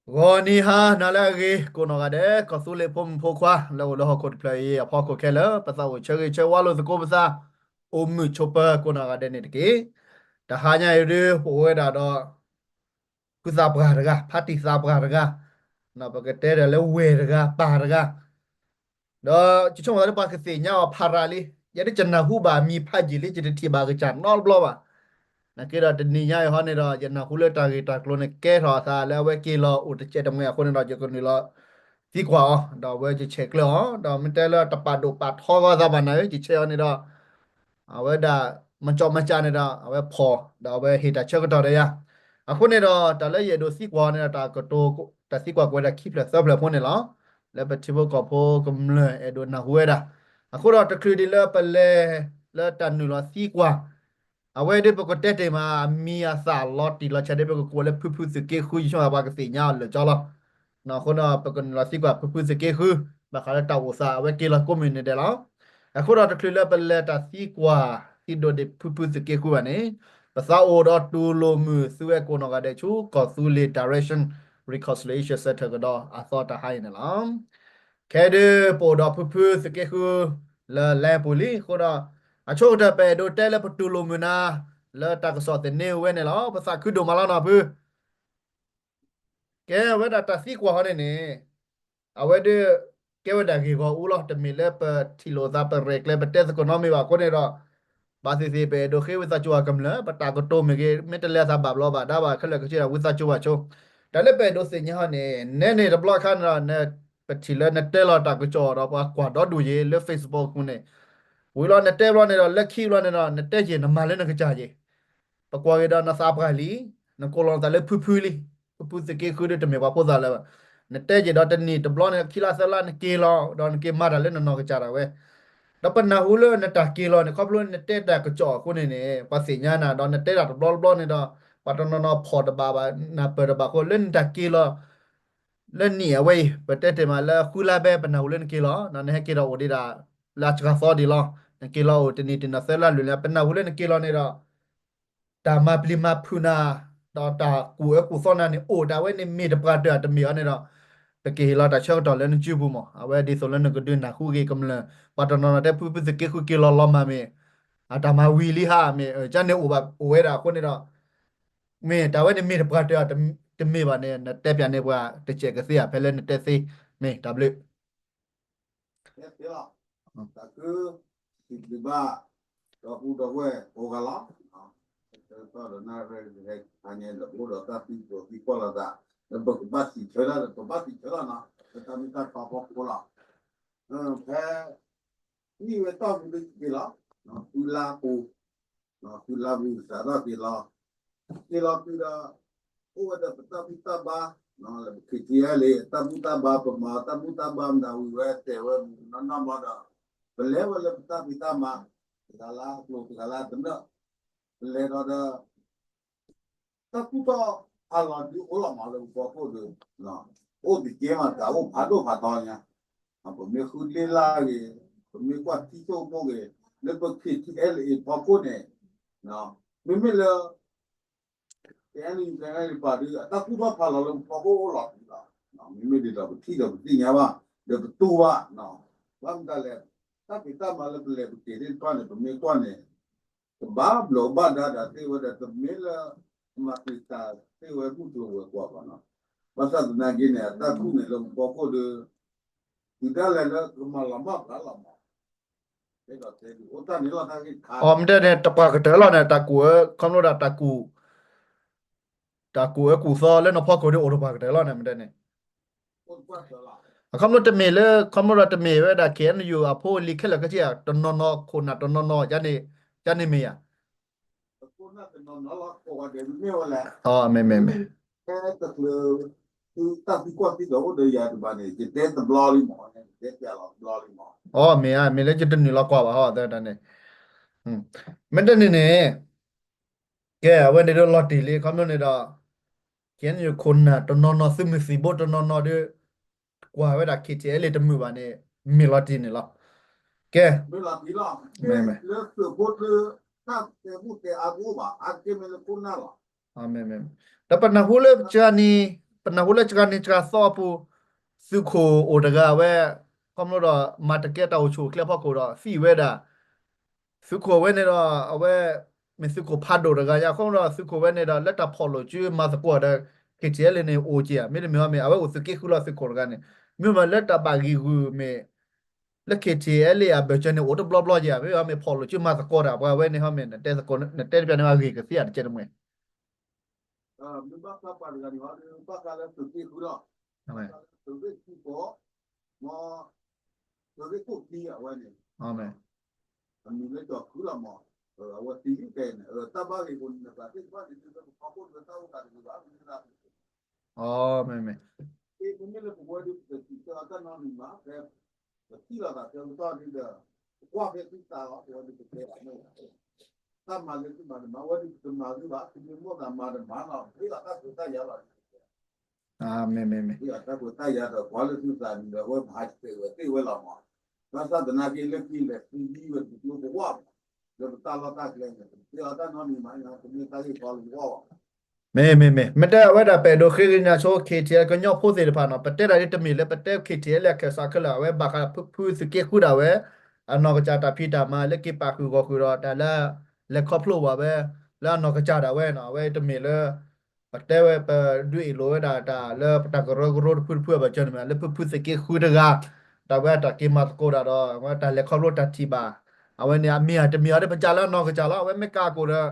ဂီၤနံၤဟါနၤလၢအဂ့ၤ ကိးနီၢ်ဂၤဒဲး ကီၢ်သူလ့ၤဖိမုၣ်ဖိခွါ လၢအိၣ်လၢဟီၣ်ခိၣ်တဖျၢၣ်အံၤအဖီခိၣ်ခဲလၢာ် ပသးအိၣ်ဆၢဂ့ၤဆၢဝါလိာ်သကိးပသး အိၣ်မုာ်ဆိးပၢၤကိးနီၢ်ဂၤဒဲးန့ၣ်တက့ၢ်. တဟါညါအံၤဒုး ပအိၣ်ဝဲဒၣ်ဒီး ဖုသးပှၢ်တဂၤ ဖါတံၢ်သးပှၢ်တဂၤ ပကတဲဒီးလၢဝဲၢ်တဂၤ ပၢ်တဂၤ ဒီးယဆိကမိၣ်သးလၢပှၤကသ့ၣ်ညါအီၤဖးရၤလံ, ယဲဒၣ်ယနၢ်ဟူဘၣ်အမံၤဖးယံာ်လံ ယတထံၣ်ဘၣ်ကစၢ်နီတဘျီဘၣ်. နာ်က့ဒီးတနံၤညါအံၤဟီန့ၣ်ဒီး ယနၢ်ဟူလၢတၢ်ဂ့ၢ်တၢ်ကျိၤန့ၣ် ကဲထီၣ်အသးလၢအဝဲက့ၤလီၤအိၣ်တစဲးတမှဲၤအဃိန့ၣ်ဒီး ယကနုာ်လီၤသံကွၢ်အီၤ ဒီးအဝဲယဆဲးကျၢအီၤ ဒီးမ့ၢ်တဲလၢတပာ်ဒိၣ်ပာ်ထီအသးဘၣ်နၤဧၢ ယဆဲးအီၤန့ၣ်ဒီး အဝဲဒၣ် မ့ၢ်ကၠီမ့ၢ်ကၠးန့ၣ်ဒီး အဝဲဖီၣ် ဒီးအဝဲဟ့ၣ်တၢ်ဆၢကတီၢ်ဒီးယၤ. အဃိန့ၣ်ဒီး တၢ်လၢယအဲၣ်ဒိးသံကွၢ်အီၤန့ၣ်ဒီး တၢ်ကတိၤ တၢ်သံကွၢ်ကွဲးဒၣ်ခံဖျၢၣ်သၢဖျၢၣ်ဖိန့ၣ်လီၤ. လၢပထံဖိကီၢ်ဖိကမျၢၢ်အဲၣ်ဒိးနၢ်ဟူဝဲဒၣ်. အဃိဒီးတချုးဒံးလၢပလဲၤလၢတၢ်နုာ်လီၤသံကွၢ် အဝဲဒၣ်ပကတဲတ့ၢ်မး အမံၤအသၣ်လီၤတံၢ်လီၤဆဲးဒၣ် ပကကိးလၢဖုဖုသုးက့ဃု ယဆိကမိၣ်ပှၤကသ့ၣ်ညါအီၤလၢာ်ကၠီလီၤ. အဃိဒီး ပကနုာ်လီၤသံကွၢ်ဖုဖုသုးက့ဃု ဘၣ်ဃးလၢတၢ်အိၣ်သးအဝဲက့ၤလီၤကိးမုၢ်နံၤဒဲးလီၤ. အဃိဒီးတချုးလၢပလဲၤတၢ်သံကွၢ် သံဒိၣ်ဒံးဖုဖုသုးက့ဃုဘၣ်န့ၣ် ပသးအိၣ်ဒီးတူၢ်လိာ်မုာ်သုဝဲကိးနီၢ်ဂၤဒဲးဆူ ကီၢ်သူလ့ၤ Direction Reconciliation Centre ကဒီးအသီတဟါအံၤန့ၣ်လီၤ. ခဲဒုးပအိၣ်ဒီးဖုဖုသုးက့ဃု လၢ line ပူၤလံအဃိဒီး အဆိကတၢၢ်ပအဲၣ်ဒိးတဲလၢပတူၢ်လိာ်မုာ်နၤ လၢတၢ်ကစီၣ်သန့ဝဲန့ၣ်လီၤ. ပသးခုဒိၣ်မးလီၤနီၤဖု ကဲဝဲဒၣ်တၢ်သံကွၢ်ဟီန့ၣ်န့ၣ် အဝဲဒၣ် ကဲဝဲဒၣ်ဂ့ၢ်ဂီၢ်အူလီၤ. တမ့ၢ်လၢပထံၣ်လိာ်သးပရဲၣ်ကျဲၤပတဲသကိးနီတမံၤဘၣ်အဃိန့ၣ်ဒီး ဘၣ်သ့ၣ်သ့ၣ်ပအဲၣ်ဒိးဃ့ဝံသးစူၤအကမျၢၢ် ပတၢ်ကတိၤမ့ၢ်ဂ့ၤ မ့ၢ်တလဲၤအသးဘၣ်ဘျီးဘၣ်ဒါဘၣ်ခဲလၢာ်ခဲဆ့ဒီး ဝံသးစူၤဘၣ်ဆိ တၢ်လၢပအဲၣ်ဒိးသ့ၣ်ညါဟီန့ၣ် နဲန့ၣ်တဘျီခါန့ၣ်ဒီး ပထံၣ်လၢနတဲလီၤတၢ်ကစီၣ်ဒီးပှၤကွၢ်ဒီဒူၣ်ယ့ၤလၢ Facebook ပူၤန့ၣ် ဝံၤလီၤနတဲဘျီန့ၣ်ဒီး လၢခံဘျီန့ၣ်ဒီး နတဲက့ၤနမၤလၢနကစၢ်ယ့ၤ ပကွၢ်က့ၤဒီးနသးပှၢ်လံ, နကိးလီၤနသးလၢဖုဖုလံ, ဖုဖုသုးက့ဃုဒ်တမ့ၢ်ပှၤဖိသၣ်လၢၤဘၣ်. နတဲက့ၤဒီးတနံၣ်တဘျီန့ၣ် ခံလါသၢလါနက့ၤလီၤ ဒီးနက့ၤမၤတၢ်လၢနနီၢ်ကစၢ်ဒၣ်ဝဲ. ဒီးပနၢ်ဟူလၢနတၢ်က့ၤလီၤန့ၣ် ခီဖျိနတဲတၢ်ကစီၣ်အဃိန့ၣ်န့ၣ် ပှၤသ့ၣ်ညါနၤ ဒီးနတဲတၢ်တဘျီတဘျီန့ၣ်ဒီး ပှၤတနီၤနီၤဖီၣ်တဘၣ်ဘၣ် နၢ်ပၢၢ်တဘၣ်အဃိ လၢနတၢ်က့ၤလီၤ လၢနံၣ်အဝဲအံၤ ပတဲတ့ၢ်မးလၢဃုလါဘဲ ပနၢ်ဟူလၢနက့ၤလီၤ ဒီးနဟဲက့ၤဒီးအိၣ်ဒံးဒၣ် လၢအစှၤသီဒံးလီၤ. နက့ၤလီၤအိၣ်တနံၣ်တနံၣ်သၢလါလွံၢ်လါ ပနၢ်ဟူလၢနက့ၤလီၤန့ၣ်ဒီး တၢ်မၤပျံၤမၤဖုးနၤ ဒီးတၢ်ကူၣ်အၢကူၣ်သီနၤန့ၣ် အိၣ်ဒၣ်ဝဲန့ၣ်မ့ၢ်တပှၤတၢၢ်အတမ့ၢ်အီၤန့ၣ်ဒီး ပကဟ့ၣ်လီၤတၢ်ဆၢကတီၢ်လၢနစုပူၤမး. အဝဲဒ်သိးလၢနကဒုးနၢ်ဟူက့ၤကမျၢၢ် ပှၤတနီၤနီၤတဲဖုဖုသုးက့ဃုက့ၤလီၤလီၤမၢ်မ့ၢ် အတၢ်မၤဝံၤလံဟါမ့ၢ် ကန့ၣ်အိၣ်ဘၣ်အိၣ်ဝဲဒၣ်အဃိန့ၣ်ဒီး မ့ၢ်တၢ်ဝဲန့ၣ်မ့ၢ်တပှၤတၢၢ်အတမ့ၢ်ဘၣ်န့ၣ် နတဲပၠးန့ၢ်ပှၤတစဲးကသ့ဧါ ဖဲလၢနတဲသ့ မ့ၢ်တၢ်ဘျုး တၢ်က စံးဘျုးဘၣ် ဒီပုၢ်ဒီဝဲၢ်ကိးဂၤလီၤ. တၢ်ဒီးနၣ်ရံၣ်ဟဲခါညါဒီး အိၣ်ဒီးတၢ်သံကွၢ်သံကွၢ်လိာ်သး လၢပကဘၣ်စံးဆၢလၢ ပဘၣ်စံးဆၢလီၤနီၤ လၢတၢ်မ့ၢ်တၢ်တီဖီခိၣ်လီၤ. ဖဲ နံၣ်ဝဲတီၢ်ပူၤလၢက့ၤလီၤ သုလါပူၤ သုလါပူၤစးထီၣ်က့ၤလီၤ က့ၤလီၤတုၤဒီး အိၣ်ဝဲဒီးပတၢ်ဘူၣ်တၢ်ဘါ လၢပ ခ့ၣ်ထံၣ်အဲၣ်လ့ၣ် တၢ်ဘူၣ်တၢ်ဘါ ပမၤတၢ်ဘူၣ်တၢ်ဘါမတၤဝံၤဝဲ တဲဝဲမူနီၢ်နီၢ်ဘျီဒီး ပလဲၤဝဲလၢပတၢ်ဖံးတၢ်မၤ တဂၤလၢအကျိၤတဂၤလၢအသနၢၣ် ပလဲၤဒီးဒီး တၢ်ကူၣ်ထီၣ်ဖးလီၤဒုးအိၣ်လီၤမးလၢပဖီခိၣ်ဒီး အိၣ်တက့ၢ်မးတၢ်အိၣ်ဖးဒိၣ်ဖးထီညါ ပမ့ၢ်ဃုလ့လၢ်ဂ့ၤ ပမ့ၢ်ကွၢ်ထံဆိကမိၣ်ဂ့ၤ လၢပ ခ့ၣ်ထံၣ်အဲၣ်လ့ၣ် အဖီခိၣ်န့ၣ် မ့မ့ၢ်လၢ ကဲန့ၣ် ကဲန့ၣ်ပာ်ဒုး အတၢ်ကူၣ်ထီၣ်ဖးလီၤလၢပဖီခိၣ်အိၣ်လီၤဒုးလီၤ. မ့မ့ၢ်ဒ်သိးပထံၣ်ဒီးပသ့ၣ်ညါဘၣ် ဒီးပတူၢ်ဘၣ် ဘၣ်မတၤလဲၣ် တၢ်ဖံးတၢ်မၤလၢပလဲၤပက့ၤသ့ၣ်တဖၣ်န့ၣ် ပမ့ၢ်ကွၢ်န့ၣ် ကဘၣ်ဘျီးဘၣ်ဒါဒၣ်သ့ၣ်ဝဲဒီး တမ့ၢ်လၢ မၤက့ၤတၢ်သ့ၣ်ဝဲမုၢ်ကျိၤဝဲၤကွာ်ဘၣ်နီၤ. ဘၣ်ဆၣ်သနာ်က့န့ၣ် အတၢ်ကူၣ်န့ၣ်လၢပဖီခိၣ်ဒီး တုၤဒၣ်လဲာ်လၢကမၤလီၤမၢ်ပှၤလီၤမး အီၤမ့ၢ်တဲန့ၣ် တပှၤကတၢၢ်လီၤန့ၣ် တၢ်ကူၣ်အၢ ခီဖျိဒၣ်တၢ်ကူၣ် တၢ်ကူၣ်အၢကူၣ်သီလၢနဖီခိၣ်ဒီးအိၣ်တပှၤကတၢၢ်လီၤန့ၣ် မ့ၢ်တဲန့ၣ် အခီဖျိတမ့ၢ်လၢ ခီဖျိဒီးတမ့ၢ်ဝဲဒၣ် ခ့ၣ်အဲၣ်ယူၣ် အဖိအလံၤခဲလၢာ်ခဲဆ့ တနီၤနီၤခိၣ်နၢ်တနီၤနီၤ ယန့ၣ်မ့ၢ်ယၤ မ့ၢ်မ့ၢ်မ့ၢ် အီၤမ့ၢ်ဧါ မ့ၢ်လၢယတနုာ်လီၤကွၢ်ဘၣ်ဟီၣ်သတးန့ၣ် မ့ၢ်တန့ၣ်န့ၣ် ကဲ အဝဲန့ၣ်ဒီးလီၤတံၢ်လံ ခီဖျိန့ၣ်ဒီး ကဲန့ၣ်ခိၣ်နၢ်တနီၤနီၤ သုးမုၢ်သံၣ်ဘိတနီၤနီၤဒီး ကွၢ်ဝဲဒၣ် ခ့ၣ်ထံၣ်အဲၣ်လ့ၣ် တမုာ်ဘၣ်န့ၣ် မ့ၢ်လီၤတံၢ်န့ၣ်လီၤ. ကဲ မ့ၢ်လီၤတံၢ်လီၤ မ့ၢ်မ့ၢ် လၢသုးဖိတၢ်တဲဘူၣ်တဲအါကအိၣ်ဘၣ် အါတက့ၢ်မ့ၢ်လၢခိၣ်နၢ်လီၤ. မ့ၢ်မ့ၢ် ဒီးပနၢ်ဟူလၢကၢနံၤ ပနၢ်ဟူလၢစှၤန့ၣ်စှၤသီအပူၤ, သုးခိၣ်အိၣ်တဂၤဝဲ, ခီဖျိဒီးမၤတကဲတၢ်အိၣ်ဆူၣ်အိၣ်ချ့အဖီခိၣ်ဒီးသံဝဲဒၣ် သုးခိၣ်ဝဲန့ၣ်ဒီး အဝဲ မ့ၢ်သုးခိၣ်ဖးဒိၣ်တဂၤညါ ခီဖျိဒီးသုးခိၣ်ဝဲန့ၣ်ဒီး လၢတၢ်ဖီၣ်လိာ်စုမၤသကိးဒီး ခ့ၣ်ထံၣ်အဲလ့ၣ်န့ၣ် အိၣ်က့ၤဧါ, မ့တမ့ၢ်အီၤမ့ၢ် အဝဲအိၣ်သုးက့ဃုလီၤ သုးခိၣ်တဂၤန့ၣ်, မ့မ့ၢ်လၢတၢ်ဘၣ်ဂံၢ်ဂုာ်မ့ၢ် လၢခ့ၣ်ထံၣ်အဲလ့ၣ်အဘၢၣ်စၢၤန့ၣ် အိၣ်တဘျီဘျီက့ၤဧါ, မ့မ့ၢ်အီၤမ့ၢ်ဖီၣ်လိာ်စုမၤသကိးတၢ်ပှၤဝဲန့ၣ်ဟီမ့ၢ် နတဲသကိး နတဲတပျးန့ၣ် အဂ့ၢ်ကသ့ဧါ တကဲတမှဲ မ့ၢ်ဘၣ်ဃးပှၤတဂၤန့ၣ် ဘၣ်ဃးလၢသုးက့ဃုလီၤ, ဘၣ်ဃးလၢသုးရ့ၣ်ဃုကီး, မ်သုးရ့ၣ်ခိၣ်ခံအဝဲန့ၣ်, အမံၤလၢကၠီၤဃုလီၤမး, အဝဲသံလံဖဲန့ၣ် တၢ်ဘၣ်ဂ့ၢ်ပူၤန့ၣ် နသးသ့ၣ်တဖၣ်န့ၣ် ဒ်သိးပဖီခိၣ်လၢတၢ်အိၣ်သးတဂ့ၤဘၣ် မ့ၢ်ဒၣ် မ့မ့ၢ်လၢပဝဲဒၣ်ပတစံးဆၢအီၤတၢ်နီတမံၤဘၣ်, ဖဲပထံၣ်လိာ်သးဆၢကတီၢ်ဒ်ဒီး ပကွၢ်ဖဲသုသးလီၤ ပဝဲဒၣ်ပတဲဘၣ်န့ၣ်, တၢ်မၤလၢသုမၤတမၤ ဝဲဒၣ်ပတမၤဂ့ၤဘၣ် သုမ့ၢ်မိၣ်သးမၤတမၤနီၤ ပဃ့လီၤတၢ်ခွဲးတၢ်ယာ်လီၤ မ့ၢ်မ့ၢ်မ့ၢ် ဃ့လီၤတၢ်ခွဲးတၢ်ယာ်ဒီး ကွၢ်လၢသုသးန့ၣ်ဒီး အဝဲမၤဟးဆှဲးဝဲသ့ၣ်ဝဲလီၤမး, ဘၣ်ဆၣ်သနာ်က့လၢခံလဲၣ် သုဒ်ဝဲဒၣ်ကျိပဝၢ်မး, လၢပတၢ်လီၢ်တၢ်ကျဲန့ၣ် ပတတဲအီၤတၢ်နီတမံၤဘၣ် ပမ့ၢ်တၢ်ဂ့ၢ်ကီလၢပဝၢ်ဘၣ် မ့ၢ်မ့ၢ်မ့ၢ် မ့ၢ်တဲအဝဲဒၣ် ပအဲၣ်ဒိးဃ့ကညးဆိ ခ့ၣ်ထံၣ်အဲလ့ၣ် ကညီဖိသ့ၣ်တဖၣ်နီၤ ပတဲတၢ်ဒ်တမ့ၢ်လၢပတဲ ခ့ၣ်ထံၣ်အဲလ့ၣ် အခၢၣ်စးခဲလၢာ် အဝဲဘၣ်ဃးဖုဖုသုးက့ဃုဒၣ်ဝဲ အနီၢ်ကစၢ်တၢ်ဖံးတၢ်မၤလၢက့ၤပာ်ဃုာ်ဂီၢ်ဃုာ်ဒီးတၢ်လၢ လဲၤခီဖျိဘၣ်ဝဲ လၢအနီၢ်ကစၢ်ဒၣ်ဝဲနီၤ အဝဲတမ့ၢ်လၢ ပတဲဝဲ ပဒုးအ့ၣ်လိာ်ဝဲဒၣ်တၢ်လၢပတၢ်ကရၢကရိတဖုတဖုအဘၢၣ်စၢၤန့ၣ်မ့ၢ် လၢဖုဖုသုးက့ဃုတဂၤ တၢ်ဝဲအတၢ်က့ၤမၤသကိးတၢ်ဒီး အဝဲတၢ်လဲၤခီဖျိတၢ်ထံၣ်ဘၣ် အဝဲန့ၣ်အမ့ၢ်အတမ့ၢ်အီၤဒီး ပစံးလၢအနီၢ်ကစၢ်လီၤ အဝဲမ့ၢ်ကးကိာ်ဒီး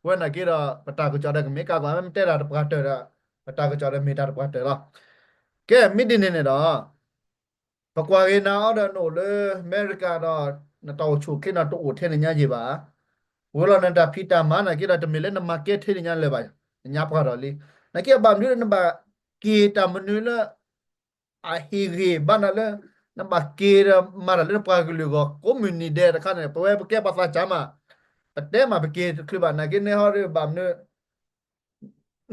ဝဲန့ၣ်က့ဒီး ပတၢ်ကစီၣ်ဒီးကမ့ၢ်ကးကိာ် အဝဲမ့ၢ်တဲတၢ်တပှၤတၢၢ်ဒီး ပတၢ်ကစီၣ်ဒီးမ့ၢ်တၢ်တပှၤတၢၢ်လီၤ. ကဲ မ့ၢ်ဒ်န့ၣ်န့ၣ်ဒီး ပကွၢ်က့ၤနၤအီၤဒီး နအိၣ်လၢအမဲရကၤဒီး နတၢ်အိၣ်ဆူၣ်အိၣ်ချ့န့ၣ် တအိၣ်ထဲန့ၣ်ညါယံၤဘၣ်. ဝံၤလီၤနတၢ်ဖံးတၢ်မၤန့ၣ်က့ဒီး တမ့ၢ်လၢနမၤကဲထဲန့ၣ်ညါလၢၤဘၣ်, နညါပှၢ်ဒီးလံ. နက့ဘၣ်မနုၤလၢနဘၣ်က့ၤတၢ်မနုၤလၢ အဟ့ၣ်ဂံၢ်ဘါနၤလၢ နဘၣ်က့ၤဒီးမၤတၢ်လၢနပှၤကလုာ်အဂီၢ် ကိးမုၢ်နံၤဒဲးတခါန့ၣ် ပဝဲပကဲပှၤသးစၢ်မး, ပတဲမးပက့ၤတချုးဘၣ် နာ်က့န့ၣ်ဟီဒီး ဘၣ်မနုၤ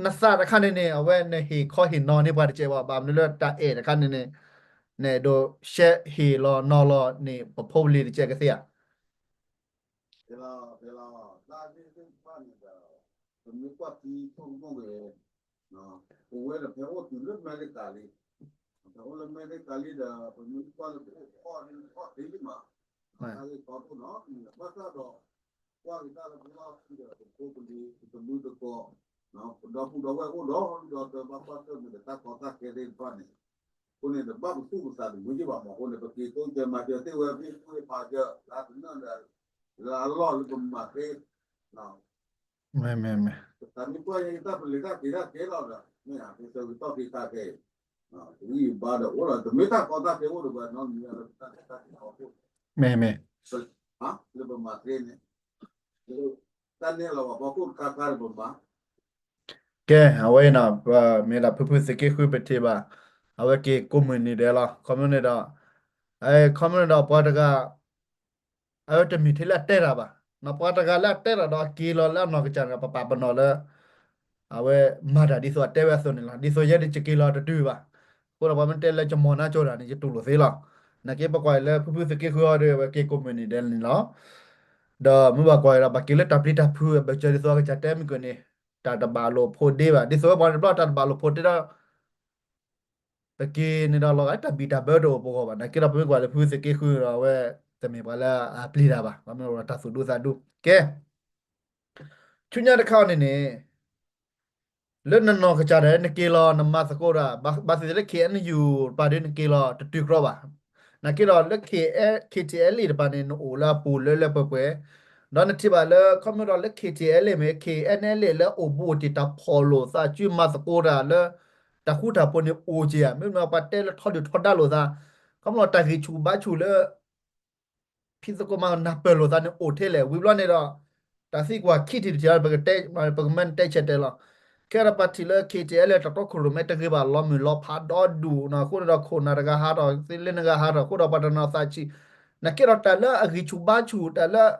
နသးတခါန့ၣ်န့ၣ် အဝဲနဟ့ၣ်ခီဟ့ၣ်နီၤန့ၢ်ပှၤတကဲးဘၣ်, ဘၣ်မနုၤလၢတၢ်အဲၣ်တခါန့ၣ်န့ၣ် နအဲၣ်ဒိးရှဲဟ့ၣ်လီၤနီၤလီၤန့ၢ် ပဖိပလံၤတကဲးကသ့ဧါ. ဖဲလီၤ, ဖဲလီၤ, တၢ်သ့ၣ်တဖၣ်န့ၣ်ဒီး ပမ့ၢ်ကွၢ်ထံဆိကမိၣ်ဂ့ၤ, ပဝဲဒီးဖဲအိၣ်တုၤလၢအမဲရကၤလံ, ဖဲအိၣ်လၢအမဲရကၤလံဒီး ပမ့ၢ်ကွၢ်လၢပအိၣ်ကီၢ်န့ၣ် ကီၢ်သ့လံမး, တၢ်ဂ့ၢ်ကီဒိၣ်နီၤ, ဘၣ်ဆၣ်ဒီး ကွၢ်က့ၤတၢ်လၢပလီၢ်ခံဒီး ပဖိပလံၤ ပတမုၢ်တကိး, ပဒီပုၢ်ဒီဝဲၢ်အိၣ်ဒီး ဒုၣ်ဒီးတၢ်ဘၣ်ကွၢ်ဆၢၣ်မဲာ်ဒီးတၢ်ကီတၢ်ခဲသ့ၣ်တဖၣ်န့ၣ်, အဃိန့ၣ် တဘၣ်ပသူၣ်ပသးတမုာ်ယံၣ်ဘၣ်မး, အဃိန့ၣ် ပက့ၤတိစၢၤမၤစၢၤသ့ၣ်ဝဲ ပဟ့ၣ်ကူၣ်ဟ့ၣ်ဖးစၢၤ လၢတနၢၣ်ဒီး လၢအလီၢ်လၢပမၤသ့ မ့ၢ်မ့ၢ်မ့ၢ် တၢ်မ့ၢ်ကွၢ်ယဲ တၢ်ပလ့ၤတၢ်က့ၤတၢ်ကဲလီၤဒီး မ့ၢ်ပဆၢကတီၢ်က့ၤခါခဲအံၤ တဂံၢ်ဘါဒီးအိၣ်လီၤ, တမ့ၢ်တၢ်ကီတၢ်ခဲအိၣ်ဒီး ပှၤနီတမံၤလၢတၢ်ကီတၢ်ခဲအဖီခိၣ်, မ့ၢ်မ့ၢ် လၢပမၤသ့န့ၣ် တၢ်နဲၣ်လီၤပှၤဖီခိၣ်တခါခါဒီးပမၤ ကဲ အဝဲအံၤနီၤ မ့ၢ်ဒၣ်ဖုဖုသုးက့ဃုပထံၣ်ဘၣ်, အဝဲက့ၤကိးမုၢ်နံၤဒဲးလီၤ. ခီမ့ၢ်န့ၣ်ဒီး ခီမ့ၢ်န့ၣ်ဒီးပှၤတဂၤ အဝဲတမ့ၢ်ထဲလၢအတဲတၢ်ဘၣ်, ပှၤတဂၤလၢအတဲတၢ်ဒီးအက့ၤလီၤလၢအနီၢ်ကစၢ်န့ၣ် ပပာ်ပနီၣ်လၢ အဝဲမၤတၢ်ဒ်သိးအတဲဝဲအသိးန့ၣ်လီၤ. ဒ်သိးယဲဒၣ်ယက့ၤလီၤတတုၤဘၣ်, အဃိဒီးပှၤမ့ၢ်တဲလၢယမီၢ်နါကၠိတၢ်န့ၣ် ယတူၢ်လိာ်သ့လီၤ. နာ်က့ပကွၢ်အံၤလၢဖုဖုသုးက့ဃုအီၤဒီး အဝဲက့ၤကိးမုၢ်နံၤဒဲးန့ၣ်လီၤ. ဒီးမ့ၢ်ဘၣ်ကွၢ်အံၤဒီး ဘၣ်က့ၤလၢတၢ်ပျံၤတၢ်ဖုးအဘၢၣ်စၢၤဒ်သိးအကစၢ်တဲမုၢ်ကၢၢ်န့ၣ် တၢ်တဘၣ်လိာ်ဖိးဒ့ဘၣ်. ဒ်သိးဝဲပှၤတဘျီတၢ်တဘၣ်လိာ်ဖိးဒ့ဒီး ပက့ၤန့ၣ်ဒီးလီၤဂာ်တၢ်ဘံၣ်တၢ်ဘၢတအိၣ်ပဂီၢ်ဘၣ်. နာ်က့ဒီးပမ့ၢ်ကွၢ်လၢဖုဖုသုးက့ဃုဒီး အဝဲတမ့ၢ်ပှၤလၢအပျံၤတၢ်ဘၣ်, ပှၤမ့ၢ်တၢ်သူၣ်ဒူသးဒူ. ကဲ ဆူညါတခါအံၤန့ၣ်န့ၣ် လၢနနီၢ်ကစၢ်ဒၣ်လၢနက့ၤလီၤ နမၤသကိးတၢ် ဘၣ်သ့ၣ်သ့ၣ်လၢ ခ့ၣ်အဲၣ်ယူၣ် တပၤဒီးနက့ၤလီၤတတုၤကြီဘၣ်. နာ်က့ဒီးလၢ ခ့ၣ်ထံၣ်အဲလ်အ့ တပၤန့ၣ် နအိၣ်လၢအပူၤလၢလၢပှဲၤပှဲၤ, ဒီးနထံၣ်ဘၣ်လၢ ခီမ့ၢ်ဒီးလၢ ခ့ၣ်ထံၣ်အဲလ်အ့ မ့ၢ် ခ့ၣ်အဲၣ်အဲလ်အ့ လၢအိၣ်ဘူးအိၣ်တံၢ်တၢ်ဖီၣ်လိာ်သးစုမၤသကိးတၢ်လၢ တၢ်ဃူတၢ်ဖိးန့ၣ်အိၣ်က့ၤဧါ, မ့မ့ၢ်ပှၤတဲလၢထီဒုၣ်ထီဒါလိာ်သး, ခီမ့ၢ်ဒီးတၢ်ဂံၢ်ဆူၣ်ဘါဆူၣ်လၢ ဖံးသကိးမၤနၢ်ပၢၢ်လိာ်သးန့ၣ်အိၣ်ထဲလဲၣ်. ဝံၤဘျီန့ၣ်ဒီး တၢ်သံကွၢ်ခံထံၣ်တထံၣ်လီၤ, ပကမၢနတဲဆဲးတဲလီၤ. ခဲဒီးပှၤထံၣ်လၢ ခ့ၣ်ထံၣ်အဲလ်အ့ တၢ်တီခိၣ်ရိၣ်မဲတဂ့ၤဘၣ် လီၤမုၢ်လီၤဖးဒီဒူၣ်နီၤ, အဃိန့ၣ်ဒီးခိၣ်နၢ်တဂၤဟးထီၣ် သ့လၢနဂၤဟးထီၣ် အဃိဒီးပှၤတနီၤသးဆံး, နာ်က့ဒီးတၢ်လၢအဂံၢ်ဆူၣ်ဘါဆူၣ် တၢ်လၢ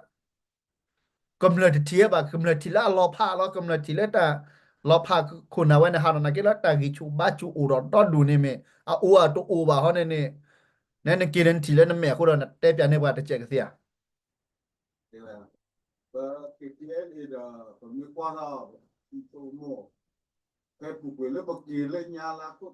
ကမျၢၢ်တထံၣ်ဘၣ်, ကမျၢၢ်ထံၣ်လၢအလီၤဖးလီၤ, ကမျၢၢ်ထံၣ်လၢတၢ်လီၤဖးခိၣ်နၢ်ဝဲန့ၣ်ဟးထီၣ် နာ်က့လၢတၢ်ဂံၢ်ဆူၣ်ဘါဆူၣ်အိၣ်ဒီးဒီဒူၣ်န့ၣ်မ့ၢ် အအိၣ်အတအိၣ်ဘၣ်ဟီန့ၣ်န့ၣ်, နနက့ၤဒီးနထံၣ်လၢနမဲာ်အဃိဒီး နတဲပျးန့ၢ်ပှၤတစဲးကသ့ဧါ. ပ ခ့ၣ်ထံၣ်အဲလ်အ့ ဒီး ပမ့ၢ်ကွၢ်ထီၣ် ပထံဆိကမိၣ် ဟဲပူၤကွံာ်လၢပက့ၤလၢညါလၢခိၣ်သိလၢ ပကံၢ်ကံၢ်တၢ သ့ၣ်တဖၣ်န့ၣ် ခဲအံၤ ဝံၤဒီး K T L A ဒီးတၢ်ဘၣ်တၢ်အိးထီၣ်က့ၤအီၤ ဖဲခံနံၣ်ဘျဲၣ်ဘျဲၣ်ဖိန့ၣ်လီၤဒီး ပမ့ၢ်ကွၢ်ဒ်ဒီး လၢခီၣ်ထံးဒီး ခဲအံၤတၢ်လဲၤထီၣ်လဲၤထီၣ် အိၣ်ဒီဒူၣ်လီၤ. ဒီး K T L A လၢအကလီၤပှီၢ်ဂီၢ်ဒ်တအိၣ်ဘၣ်. ဝံၤဒီး ပကတဲဖုၣ်ကီၢ်ဖုၣ်ကီၢ်လီၤနီၤ ပှၤကတၢၢ်တကဲဘၣ်နီၤ တၢ်အကလီၤပှီၢ်ဂီၢ်ဒ်တအိၣ်ဘၣ်. ပကဘၣ်ဃးဒီးလၢ သုးမုၢ်သံၣ်ဘိလၢအိၣ်တၢ်မ့ၢ် K T L A မ့ၢ်ဂ့ၤ K N L A မ့ၢ်ဂ့ၤ K N U မ့ၢ်ဂ့ၤ K N U မ့ၢ်ဂ့ၤ တၢ်သ့ၣ်တဖၣ်န့ၣ် ပကီၢ်လီၤတံၢ်န့ၣ်လီၤ. တၢ်သ့ၣ်တဖၣ်န့ၣ် တမ့ၢ်တၢ်ဂ့ၢ်ကီဘၣ်. တမ့ၢ်ဖိသၣ်လၢတၢ်ဖးလၢ်သ့ၣ်တဖၣ်န့ၣ် စးထီၣ်လၢသုးမ့ၣ်ခိၣ်နၤသ့ၣ်တဖၣ်န့ၣ်လီၤ တၢ်ကီတၢ်ခဲအါ တၢ်ထံၣ်န့ၣ် တၢ်ကွၢ်တဂၤန့ၣ် ကနီၣ်ကစၢ်န့ၣ် အအိၣ်တၢ်န့ၣ်လီၤ. မ့မ့ၢ်လၢဖိဒံဖိသၣ်န့ၣ် မ့ၢ်တၢ်ဂ့ၢ်ကီဧါ. ဖိဒံဖိသၣ်န့ၣ် တၢ်ပထံၣ်လိာ်သးကိးမုၢ်နံၤဒဲးလီၤဒီး လဲၤလိာ်သးအိၣ်အီၣ်လိာ်သးမ့ၢ်လဲၤပိာ်လိာ်သးခံဒီး တၢ်လၢကဲထီၣ်ဘၣ်န့ၣ် ကဲထီၣ်တကျါဒါလီၤ. ဘၣ်ဃးဒီးပှၤဘၣ် မ့မ့ၢ်သုးက့ဃုအီၣ်ကဝီၤဒီး တၢ်ဂ့ၢ်ကီတၢ်နီတမံၤမံၤဘၣ်. မ့မ့ၢ် တၢ်ဂ့ၢ်တၢ်ဂ့ၢ်ကီတအိၣ်ဘၣ်မ့ၢ် ယဆိကမိၣ်န့ၣ် တၢ်မ့ၢ်ကဲထီၣ်သးတခါခါဒီး ကကဲထီၣ်လီၤမ့ၢ် ယဆိကမိၣ်န့ၣ် တဘၣ်ဃးလိာ်သးလၢပအ့ၣ်လိာ်ပသးဘၣ်. ပမ့ၢ်အ့ၣ်လိာ်သး ကွၢ်လိာ်သးမ့ၢ်အမုၢ်အါဘၣ်ဟးပတ့ၢ်လိာ်သးဘၣ်ဒီး ခိၣ်နၢ်ဟဲတဂၤဒီးတဂၤဒီး ပတ့ၢ်လိာ်သးလၢတကဲဘၣ်ဒီး ပမ့ၢ်လၢတၢ်ကူၣ်အၢကူၣ်သီသး အိၣ်ဘၢန့ၣ်ညါဘၣ်မး, မ့ၢ်လၢအိၣ်ဘျီၣ်ဝဲပူၤဘၣ်ပူၤဘၣ် လၢအိၣ်ဘျီၣ်ဘၣ်န့ၣ်ဒီး အတၢ်ဘူၣ်ဖံးဒီးအကဲလီၤမး, အဝဲန့ၣ်တအိၣ်လၢပူၤဘၣ် အိၣ်လၢကၢ်လီၤကံဖိလီၤမး အဝဲဒၣ်ပပာ်ဒ်န့ၣ်လီၤ. မ့ၢ်မ့ၢ်မ့ၢ်, အခီပညီန့ၣ်န့ၣ်, နဲဒိးတဲလၢ K T L A စးထီၣ်ခီၣ်ထံးဒီး ပှၤထံၣ်ဝဲဒၣ်လၢ သုးခိၣ်အဲၣ်စ့ဝါ သုးခိၣ်မ့ၢ်မတၤလဲၣ် သုးခိၣ်စးလိ, သုးခိၣ်ဒိၣ်ထီအိၣ်တဘျုးဂၤ ခဲဒုးလီၤမၢ်လၢာ်ကၠီလံ, လီၤဂာ်လၢ K T L A န့ၣ် ကလီၤပှီၢ်လီၤမး, အခီပညီဒီး ခီပညီကမျၢၢ်မ့ၢ်ထံၣ်ဘၣ်ဖုတၢ်ဒ်န့ၣ် အမ့ၢ် ကမျၢၢ်တၢ်ထံၣ်ဘၣ် မ့ၢ်မတဘၣ်ဘၣ်လဲၣ်န့ၣ်ဒီး နကတဲဒ်လဲၣ်. မ့ၢ်တဘၣ်ဘၣ် အဲၣ်ဒိးဝဲက့ၤလီၤညါကတၢၢ် အဲၣ်ဒိးဝဲညါမ့ၢ်ဒၣ်တၢ် တၢ်ဖိစၢဖိလီၤဒီး မ့ၢ်ဒၣ်တၢ်ပှၤလၢအခးပယီၤလီၤဒီး အခီခါန့ၣ်မ့ၢ်ဒၣ်တၢ်ပှၤလၢအခးပယီၤလီၤဒီး က့ၤဝဲလၢ တၢ်မ့ၢ်ဒီး ဖံးကမၣ်ပှၤလၢအခီၣ်ထံး က့ၤဝဲဒီးကွၢ်ဝဲလၢတၢ်ကူတလၢဘၣ် တၢ်လီၤတူာ်လီၤကာ်အိၣ်ဒီးအဃိန့ၣ် အဝဲသ့ၣ်တသ့ၣ်သးဒူၣ်ဝဲဒီး သူၣ်ဖးထီၣ်ဝဲသး လၢတၢ်ဂ့ၢ်ဝဲန့ၣ်အဖီခိၣ်လီၤ. မ့ၢ်လၢကထီဒါပှၤ ဟးထီၣ်ကထီဒါပှၤဒီး ပကနၣ်အိၣ်လၢတဲဝဲနီၢ်နီၢ်အံၤလီၤ. ဝံၤဘၣ်မတၤလဲၣ်ဒီး ပတဲသကိးလီၤတၢ်သးလီၤ. မ့ၢ်မ့ၢ် မ့ၢ်လၢတၢ်ဂ့ၢ်တၢ်ကျိၤဒုး ပကထံၣ်တၢ်မုာ်မးဘၣ်. လၢခံက့ အဲလ့ၣ်ကလီၤပှီၢ်ခဲအံၤခဲဒုး မုၢ်လၢ်ဂ့ၤ မုၢ်လၢ်ဂ့ၤ လီၤပှီၢ်ကညီမးလ့တက့ၢ်လီၤ. လၢတၢ်ကိးပူၤညါက့ အလီၤပှီၢ်တန့ၢ်ဘၣ်. အခီပညီန့ၣ်န့ၣ် နဲဒိးတဲ နတဲလၢ K T L A န့ၣ် ဂ့ၤဒိၣ်န့ၢ်ဒ်လၢအပူၤကွံာ် တနံၣ်ခံနံၣ်န့ၣ် နတဲသ့ဧါ. တဲသ့ တဲသ့ မ့ၢ်ပကွၢ်စ့ဝါအိၣ်သၢကတီၢ်ယဲ ယၤန့ၣ်လီၤ ခဲအံၤညါယၤန့ၣ်လီၤ ဂ့ၤဘၣ်လီၤ. ပကွၢ်စ့ဝါ မ့ၢ်ဝဲကၠီဒုးဘၣ်ဆၣ်သနာ်က့ တၢ်က့ၤလၢဝဲန့ၣ် မ့ၢ်ဒၣ်တၢ်ပှၤလၢအက့ၤခးပယီၤလီၤဒီး မ့ၢ်တၢ်ပူၤဘၣ်ပယီၤလီၤတဂၤတဂၤဒီး အိၣ်ညါလီၤတဂၤတဂၤက့ၤ လၢ K N U K N U အိၣ်လီၤတဂၤတဂၤ ဒ်သိးပလီၤလီၤဒီး မ့ၢ်မ့ၢ် တၢ်ဘၣ်ပူၤဘၣ်ဖှိၣ်ဒ်သိးပလီၤပူၤန့ၣ် တမ့ၢ်တၢ်လၢအသၢဖှံ တၢ်လၢအလီၤဆိကမိၣ်ကဲတမ့ၢ်ဘၣ်မး ဟံၣ်ဖိဃီဖိပှၢ်တဂၤဒီး တထံၣ်ဝဲကွၢ်ဝဲဖျါဝဲတသ့ဘၣ်ဒီး အဲၣ်ဒိးတဲဝဲလၢမ့ၢ်က့ၤတကိၢ်ဘီအိၣ်ဒီးက့ၤမၤသကိးတၢ်တကိၢ်ဘီဧါ, မ့ၢ်တခးကဒါက့ၤပှၤ တခးကဒါက့ၤပှၤဘၣ် တခးကဒါက့ၤပှၤဘၣ် တ့ဝဲလၢအဂ့ၤလီၤ. မ့ၢ်မ့ၢ် မ့ၢ်လၢက့ၤန့ၣ် ပူၤသ့ၣ်အိၣ်သးဘၣ်တခီဒီး အဝဲက့ၤဝဲလၢပူၤသ့ၣ်အိၣ်ဒီး လ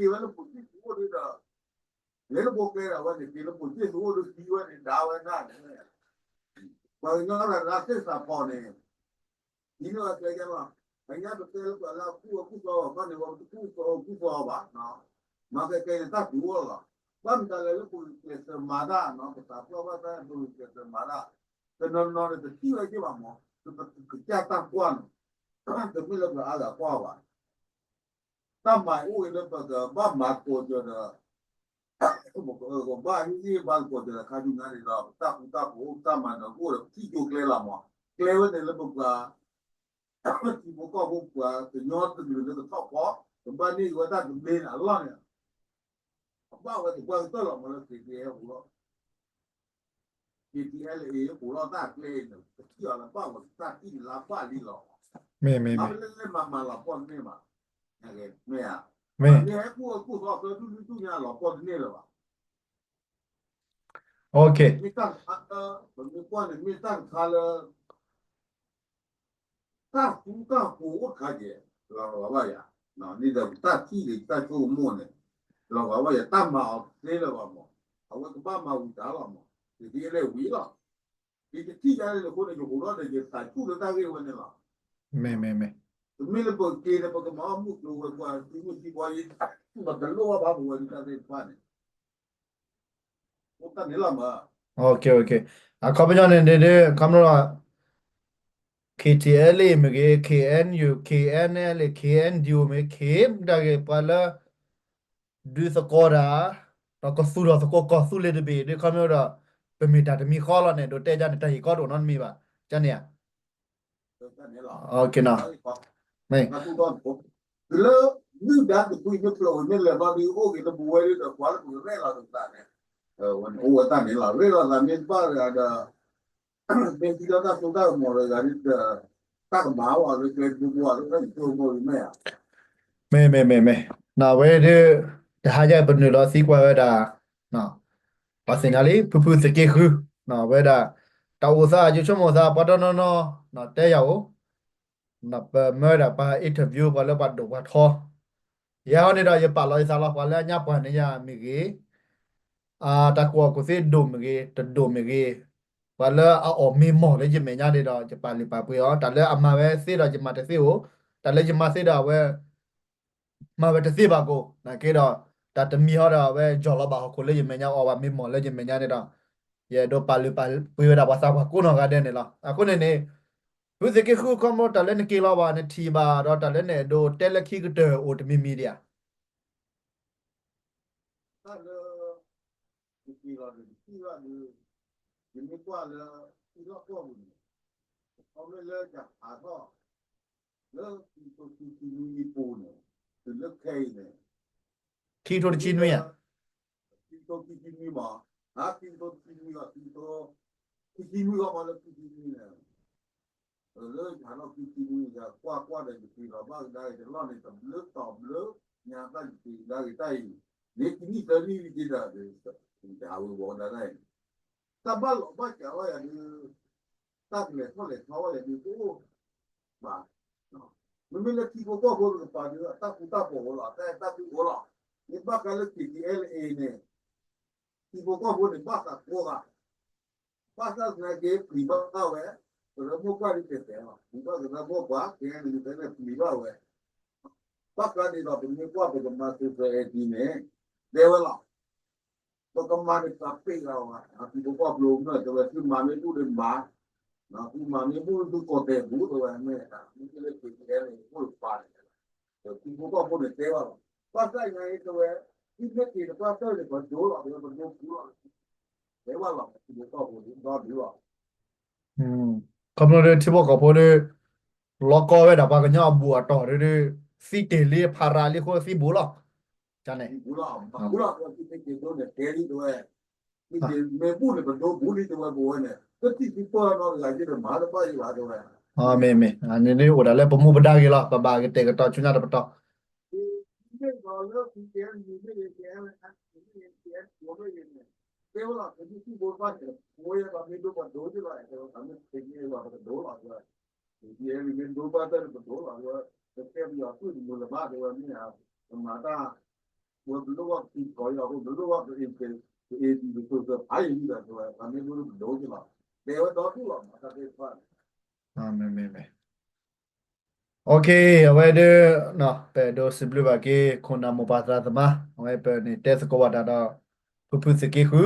ဲၤလၢပူၤကျဲဒီး အဝဲန့ၣ်က့ၤလၢပူၤသ့ၣ်အိၣ်ဒီးသံဝဲန့ၣ် ဒါဝဲဒၣ်န့ၣ် ပှၤကညီတဂၤသ့ၣ်သးဖီၣ်န့ၣ် ဒ်န့ၣ်အကျဲယဲလီၤ. အညါပတဲလၢပှၤလၢအကူၣ်အကူၣ်သီဘၣ်န့ၣ် ပတကူၣ်အကူၣ်သီဘၣ်. မၤကဲကဲန့ၣ်တၢ်တူၢ်အီၤလီၤ. ဘၣ်မတၤလဲၣ်လၢပူၤကျဲးစၢးမၤတၢ်နီၤ ပသးပှၢ်ဘၣ်တၢ်ပူၤကျဲးစၢးမၤတၢ် တနီၤနီၤန့ၣ် တထံၣ်ဝဲက့ၤဘၣ်မး ကစၢ်တၢ်ကွၢ်န့ၣ် တမ့ၢ်လၢပှၤအါဂၤကွၢ်ဘၣ်. တၢ်မၤအိၣ်ဂ့ၤလၢပကဘၣ်မၤသကိးကၠီၤဒီး ပကအၢကဘၣ်ဟ့ၣ်ဂံၢ်ဘါသကိးကၠီၤဒီးခါဆူညါန့ၣ်ဒီး ပတၢ်ဃူတၢ်ဖိး ပတၢ်မၤနၢၤအိၣ်ဒီး ပထံၣ်ကၠိကျဲလီၤမး. ကျဲဝဲန့ၣ်လၢပပှၤ ထံဖိကီၢ်ဖိပှၤကညီတကလုာ်လၢကထီၣ်ဖီ ကဘၣ်န့ၢ်က့ၤဝဲတၢ်တဘျ့န့ၣ်အလီၢ်န့ၣ် အဘၣ်ဝဲသပှၢ်ကတၢၢ်လီၤမးလၢ K T L A ဟူလီၤ K T L A ဟူလီၤတၢ်ကျဲအံၤန့ၣ် ပထံၣ်အီၤလၢဘၣ်ဝဲတၢ်ထံၣ်န့ၣ်လၢဘၣ်လံလီၤ. မ့ၢ်မ့ၢ်မ့ၢ် မ့ၢ်မ့ၢ်မ့ၢ် မ့ၢ်ဟဲကူၣ်အကူၣ်သီသၢဒူၣ်လွံၢ်ဒူၣ်ညါလီၤပှီၢ်တန့ၢ်လၢၤဘၣ်. မ့ၢ်တၢ်တခါလၢ ပမ့ၢ်ကွၢ်န့ၣ် မ့ၢ်တၢ်တခါလၢ တၢ်ဃူတၢ်ဖိးအိၣ်တခါကဲ လီၤဘၣ်ယၤ န့ၣ်ဒီးပတၢ်ထံၣ်န့ၣ် ပတၢ်ဆိကမိၣ်န့ၣ် လီၤဂာ်ဝဲယတၢ်မၤအီၤသ့လၢၤဘၣ်မး, အဝဲကဘၣ်မၤဝံၤတၢ်လီၤမး, ယသ့လၢဝံၤလီၤ. ယတထံၣ်ယါန့ၣ်အဃိန့ၣ် ယအိၣ်ထီၣ်ဒီးယသးဆူၣ်လၢတၢ်ဂ့ၢ်ဝဲန့ၣ်လီၤ. မ့ၢ်မ့ၢ်မ့ၢ်, တမ့ၢ်လၢပက့ၤန့ၣ် ပကမၤအီၣ်မုၢ်ကျိၤဝဲၤကွာ် သံမုၢ်သံဘှီယံၤ, ပတလိၣ်ဘၣ်ပဝဲဒၣ်တၢ်သ့ၣ်တဖၣ်န့ၣ် အိၣ်တၢ်န့ၣ်လီၤမး. အခီပညီန့ၣ်ဒ် ခီဖျိလီၤ KTLA မ့ၢ်ဂ့ၤ, KNU, KNLA, KNDO မ့ၢ်ဂ့ၤ, က့ၤမတၤဂ့ၤ ပှၤလၢ ဒုးသကိးတၢ်, ဒီးကသူၣ်ထီၣ်သကိးကီၢ်သူလ့ၤတဘ့ၣ် ဒ်ခီဖျိဒီး ပမ့ၢ်တၢ်တမံၤဃီလီၤန့ၣ် ဒိးတဲဒ်န့ၣ် တၢ်ဟ့ၣ်ကီတအိၣ်နီတမံၤဘၣ်, ကန့ၣ်ဧါ. မ့ၢ် လၢ ဒုၣ်ဒါတဖုမ့ၢ်ပျိာ်မ့ၢ်လဲၤဘျီဒုး အိၣ်က့ၤလၢပဝဲဒၣ်ဒီး ပှၤလၢပကရဲၣ်လီၤသးန့ၣ်, အိၣ်ဝဲတၢ်န့ၣ်လီၤ. ရဲၣ်လီၤသးမ့ၢ်တဘၣ်ဒီး မ့ၢ်သံဒီးတၢ်စိတၢ်ကမီၤဒီး ဂၤဒ်ဒီး တၢ်ကမၤဝဲလၢကျဲဒိဘိအလၢတၢ်ယဆိကမိၣ်မ့ၢ်ဧါ. မ့ၢ်မ့ၢ်မ့ၢ်မ့ၢ်, နဝဲဒၣ် တဟါညါပနုာ်လီၤသံကွၢ်ဝဲဒၣ် ပှၤသ့ၣ်ညါလံ ဖုဖုသုးက့ဃု ဝဲဒၣ် တၢ်အိၣ်သး ယဆိကမိၣ်သး ပှၤတနီၤနီၤ တဲယၤအိၣ် ပမၢဒၣ်ပှၤ interview ပှၤလၢပှၤဒိၣ်ပှၤထီ, ယဲဟီန့ၣ်ဒီး ယပာ်လီၤယသးလီၤ ပှၤလၢအညါပှၤန့ၣ်ယၤမ့ၢ်ဂ့ၤ, တၢ်ကူၣ်ဘၣ်ကူၣ်သ့ဒိၣ်မ့ၢ်ဂ့ၤ တဒိၣ်မ့ၢ်ဂ့ၤ, ပှၤလၢအအီၣ်မ့ၢ်မီၢ်လၢယမဲာ်ညါန့ၣ်ဒီး ယပာ်လုၢ်ပာ်ပှ့ၤအီၤ, တၢ်လၢအမၤဝဲသ့ဒီးယမၤတသ့အိၣ်, တၢ်လၢယမၤသ့ဒီးအဝဲ မၤဝဲတသ့ဘၣ်ကိး, နာ်က့ဒီး တၢ်တမံၤဟီဒီးအဝဲယီၢ်လီၤဘၣ်ဟီၣ်ခိၣ်လၢယမဲာ်ညါ အီၣ်ဘၣ်မ့ၢ်မီၢ်လၢယမဲာ်ညါန့ၣ်ဒီး ယအဲၣ်ဒိးပာ်လုၢ်ပာ်ပှ့ၤဝဲဒၣ်ပှၤသးပှၢ်ကိးနီၢ်ဂၤဒဲးန့ၣ်လီၤ. အဃိန့ၣ်န့ၣ် ဖုသုးက့ဃု ခီဖျိတၢ်လၢနက့ၤလီၤဘၣ် နထံၣ်ဘၣ်ဒီးတၢ်လၢနအဲၣ်ဒိးတဲလၢခံကတၢၢ်အိၣ်တမံၤမံၤဒံးဧါ. တၢ်လၢ ယက့ၤလီၤဒီး ယထံၣ်ဘၣ်ဒီး ယမ့ၢ်ကွၢ်လၢ ထံလီၢ်ကီၢ်ပူၤန့ၣ် ခီဖျိလၢယဟးထီၣ် လၢခံကထိခံဆံနွံအပူၤန့ၣ် တုၤလၢခဲအံၤန့ၣ် ခံကထိတဆံနွံဧါ, ခံကထိခံဆံနွံမး, ဟါ ခံကထိခံဆံနွံဂီၢ် ခံကထိ ခံဆံနွံဂီၢ်မးလၢခံဆံနွံန့ၣ် လၢယဟးထီၣ်ခံဆံနွံ ယကွၢ်ကွၢ်ဒီး ယက့ၤလီၤဘၣ်ကဒါက့ၤတလီၢ်န့ၣ် တဘျုးတီၤဘျုး ညါတၢ်ယက့ၤကဒါက့ၤတၢ်အံၤ န့ၣ်ခံနံၣ်သၢနံၣ်ဝံၤက့ၤဒီး ယဟးဝဲဝီၤကဒါတၢ်အံၤ တၢ်ဘၣ်လီၤဘၣ်စးဝဲယၤဒုး တၢ်ကလဲၤထီၣ်လဲၤထီဝဲယၤဒုးတအိၣ်ဘၣ်. မ့မ့ၢ်လၢထံဖိကီၢ်ဖိတကပၤဒုး တၢ်ဃူတၢ်ဖိးအိၣ်လီၤ တၢ်အဲၣ်တၢ်ကွံအိၣ်လီၤ. မ့ၢ်ဘၣ်ဃးလၢ K T L A န့ၣ် ထံဖိကီၢ်ဖိန့ၣ် ဘၣ်သးကိးဂၤ ဘၣ်ဆၣ်သနာ်က့ ပျံၤဘၣ်ဝဲ ကရၢမိၢ်ပှၢ်ဒ်တဲာ်တဲာ်လီၤ. ပျံၤဘၣ်ကရၢမိၢ်ပှၢ် ကဲန့ၣ် ပျံၤဘၣ်ဝဲ ဘၣ်ဃးန့ၣ်ဒီး ပမ့ၢ်ကွၢ်ပကမၤ social aid န့ၣ် တဲဝဲလီၤ. ပကမၤန့ၣ် ပပ့ၢ်လီၤဝဲ ထံဖိကီၢ်ဖိမ့ၢ်တဲဝဲ သုမၤမ့ၢ်ဘူၣ်ဒီးမၤ, သုမၤမ့ၢ်ဘူၣ်သုကိးတဲာ်ဘူးတဲဝဲ မ့ၢ်မ့ၢ်လၢ K T L A န့ၣ် အိၣ်တပၤန့ၣ် ထံဖိကီၢ်ဖိန့ၣ်တဲဘၣ်လီၤ. ဘၣ်ဆၣ်ညါအံၤတဲဝဲ သုမ့ၢ်က့ၤတပှၢ်တၢၢ်န့ၣ် ပဒိလီၤ တဲဝဲပဒိဘူးလီၤ တဲဘၣ်လီၤ ထံဖိကီၢ်ဖိဒီးဒုးလီၤ. ခီဖျိလၢထံဖိကီၢ်ဖိဒီး လီၤကီဝဲဒၣ်ပှၤကညီအဘူၣ်အတီၢ်ဒီး သံတ့ၢ်လံဖးရၤလံအဃိသံဘူးလီၤ. န့ၣ် မ့ၢ်ဘူၣ်န့ၣ် ပဒိဘူးလံတဲဝဲပဝဲန့ၣ် တထံၣ်သံပၢၢ်နီတဂၤက့ဒီးမၤတဘၣ်ယဘၣ်တဲဝဲ မ့ၢ်မ့ၢ် န့ၣ်ဒ်အိၣ်ဒၣ်လၢပမူပဒါဂ့ၤလီၤ ပဘၣ်ကတဲာ်ကတီၤဆူညါတပတီၢ် မ့ၢ်လၢ K N U မ့ၢ်ဂ့ၤ K N L A မ့ၢ်ဂ့ၤ K N U မ့ၢ်ဂ့ၤန့ၣ် တဲဝဲလီၤ ကမ့ၢ်သံဘိတဘၣ်န့ၣ် ပဝဲယဲဘၣ်မ့ၢ်ဒိပဒိက့လီၤ တဲဝဲ မ့ၢ်တက့လီၤပကဒိလီၤ တဲဝဲ K N U မ့ၢ်ဒိဘၣ်တၢ်န့ၣ်ပဒိလီၤ တဲဝဲ ပကဲပယီၤသုးတမုာ်လၢၤဘၣ် တဲဝဲ မ့ၢ်ဧါ ပမၤတၢ် ဝဲပလိၣ်ဘၣ်ပတံၤကီၤအံၤအဃိ ပလိၣ်ဘၣ်ပအ့ၣ်က့ၤ ပအ့ၣ်က့ၤပစိၤစၢၤဖးယံာ်လံဒီး တဲဝဲ ပမ့ၢ်ဒိပဒိက့လီၤ တဲဝဲဒီဒူၣ်လီၤ မၤတၢ်သ့ၣ်တဖၣ်န့ၣ် မ့ၢ်မ့ၢ်မ့ၢ် အဝဲဒၣ် ပအဲၣ်ဒိးစံးဘျုးဘၣ်က့ၤ ခိၣ်နၢ်မိၢ်ပၢ်သရၣ်သမါ အဝဲပန့ၣ်တဲသကိးဘၣ်တၢ်ဒီး ဖုဖုသုးက့ဃု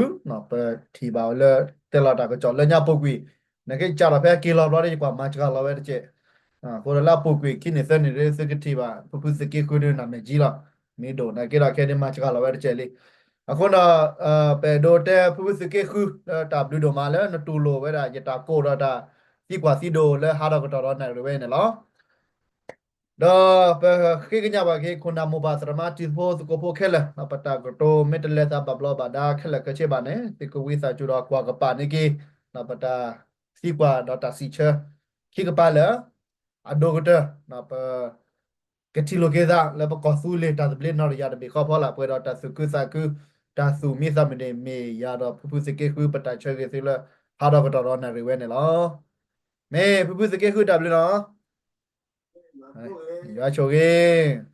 ပထံၣ်ဘၣ်ဝဲလၢ တဲလီၤတၢ်ကစီၣ်လၢညါပူၤကွံာ် နကစးထီၣ်ဖဲက့ၤလီၤဘျီဒီး ယကွၢ်မၤစှၤလီၤဝဲတက့ၢ် အဃိဒီးလၢအပူၤကွံာ်ခံနံၣ်သၢနံၣ်ဒီး သုကထံၣ်ဘၣ် ဖုဖုသုးက့ဃုဒုးနမဲာ်ကံလီၤ မ့ၢ်ဒိၣ် နာ်က့ဒီးခဲဒုးမၤစှၤလီၤဝဲတက့ၢ်လံ အဃိဒီး ပအဲၣ်ဒိးတဲဖုဖုသုးက့ဃု လၢတၢ်ဘျုးဒိၣ်မးလၢနတူၢ်လိာ်ဝဲဒၣ်ယတၢ်ကိးဒီးတၢ်သံကွၢ်သံဒိးလၢဟးဒီးကတီၢ်ဒီးနၣ်ရံၣ်ဝဲန့ၣ်လီၤ. ဒီးပဃ့ကညးဘၣ်က့ၤ ခိၣ်နၢ်မိၢ်ပၢ်သရၣ်သမါတံၤသကိးဖိခဲလၢာ် ပတၢ်ကတိၤမ့ၢ်တလဲၤသးဘၣ်ဘျီးဘၣ်ဒါခဲလၢာ်ခဲဆ့ဘၣ်န့ၣ် သုကဝံသးစူၤဒီးကွၢ်ကပၤန့ၢ်က့ၤ ပတၢ်သံကွၢ်ဒီးတၢ်စံးဆၢ ခံကပၤလၢာ် အဒိၣ်ကတၢၢ် ပ ကထံၣ်လိာ်က့ၤသးလၢပကီၢ်သူလ့ၤတၢ်သဘျ့နီၢ်တယၢ်တဘ့ၣ်ဃီဖီလာ် ပှဲၤဒီးတၢ်သူၣ်ခုသးခု တၢ်သူၣ်မံသးမုာ်န့ၣ် မ့ၢ်ယၤဒီးဖုဖုသုးက့ဃု ပတၢ်ဆၢဂ့ၤသုလၢ ဟးဒီးကတီၢ်ဒီးနၣ်ရံၣ်ဝဲန့ၣ်လီၤ. မ့ၢ်ဖုဖုသုးက့ဃုတၢ်ဘျုးနီၤ ယွၤဆိၣ်ဂ့ၤ